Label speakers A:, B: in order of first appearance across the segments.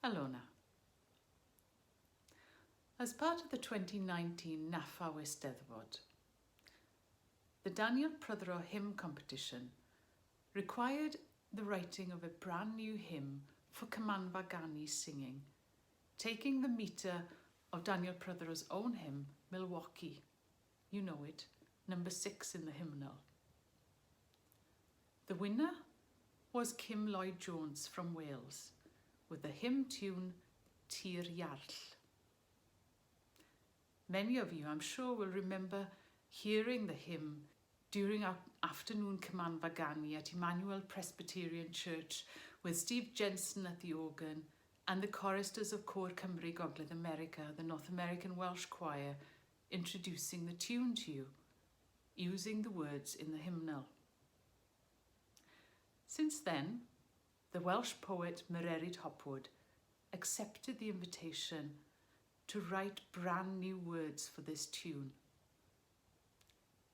A: Alona. As part of the 2019 NAFAW Eisteddfod, the Daniel Prothero Hymn Competition required the writing of a brand new hymn for Cymanfa Ganu singing, taking the metre of Daniel Prothero's own hymn, Milwaukee. You know it, number six in the hymnal. The winner was Kim Lloyd Jones from Wales with the hymn tune Tir Iarll. Many of you, I'm sure, will remember hearing the hymn during our afternoon Cymanfa Ganu at Emmanuel Presbyterian Church with Steve Jensen at the organ and the choristers of Côr Cymru Gogledd America, the North American Welsh Choir, introducing the tune to you, using the words in the hymnal. Since then, the Welsh poet Mererid Hopwood accepted the invitation to write brand new words for this tune.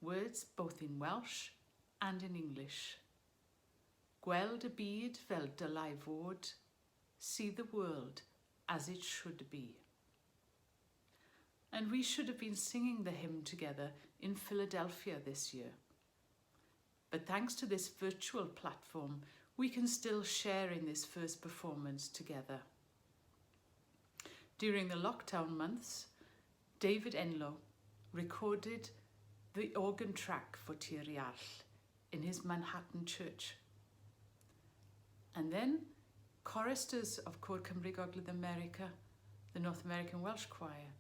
A: Words both in Welsh and in English. Gweld y byd fel dylai fod, see the world as it should be. And we should have been singing the hymn together in Philadelphia this year. But thanks to this virtual platform, we can still share in this first performance together. During the lockdown months, David Enlow recorded the organ track for Tir Iarll in his Manhattan church. And then choristers of Côr Cymru Gogledd America, the North American Welsh Choir,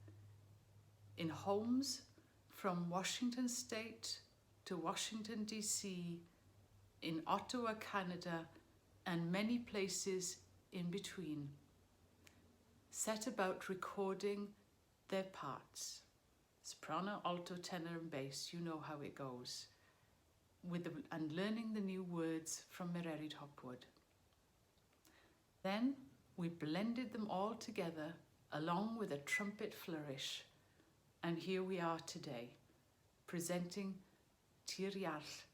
A: in homes from Washington State to Washington, D.C., in Ottawa, Canada, and many places in between, set about recording their parts. Soprano, alto, tenor, and bass, you know how it goes. With the, and learning the new words from Mererid Hopwood. Then we blended them all together along with a trumpet flourish. And here we are today, presenting Tir Iarll,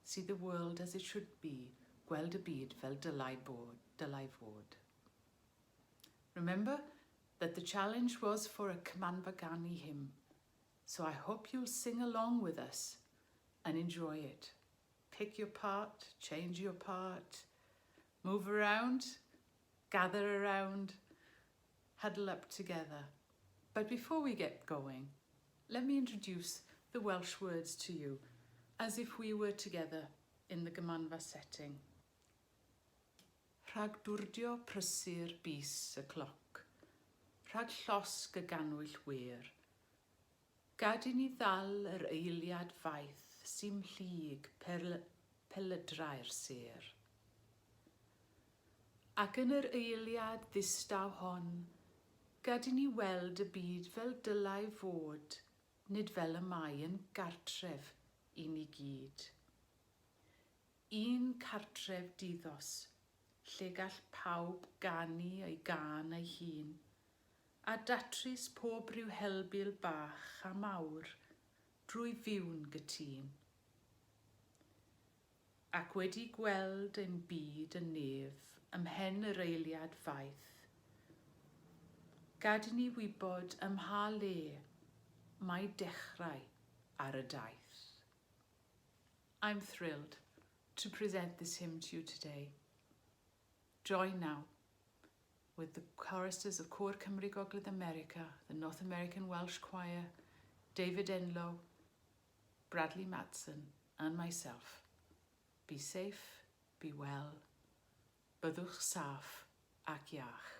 A: See the world as it should be, gweld y byd fel dylai, bod, dylai fod. Remember that the challenge was for a Cymanfa Ganu hymn, so I hope you'll sing along with us and enjoy it. Pick your part, change your part, move around, gather around, huddle up together. But before we get going, let me introduce the Welsh words to you as if we were together in the Gymanfa setting. Rhag dwrdio prysur bys y cloc, rhag llosg y gannwyll wêr, Gad i ni ddal yr eiliad faith sy 'mhlyg pelydrau'r sêr. Ac yn yr eiliad ddistaw hon, gad i ni weld y byd fel dylai fod, nid fel y mae yn gartref i ni gyd. Un cartref diddos, lle gall pawb ganu ei gân ei hun, A datrys pob rhyw helbul bach a mawr drwy fyw'n gytûn. Ac wedi gweld ein byd yn nef ymhen yr eiliad faith, gad i ni wybod ym mha le mae dechrau ar y daith. I'm thrilled to present this hymn to you today. Join now with the choristers of Côr Cymru Gogledd America, the North American Welsh Choir, David Enlow, Bradley Matson and myself. Be safe, be well, byddwch saff ac iach.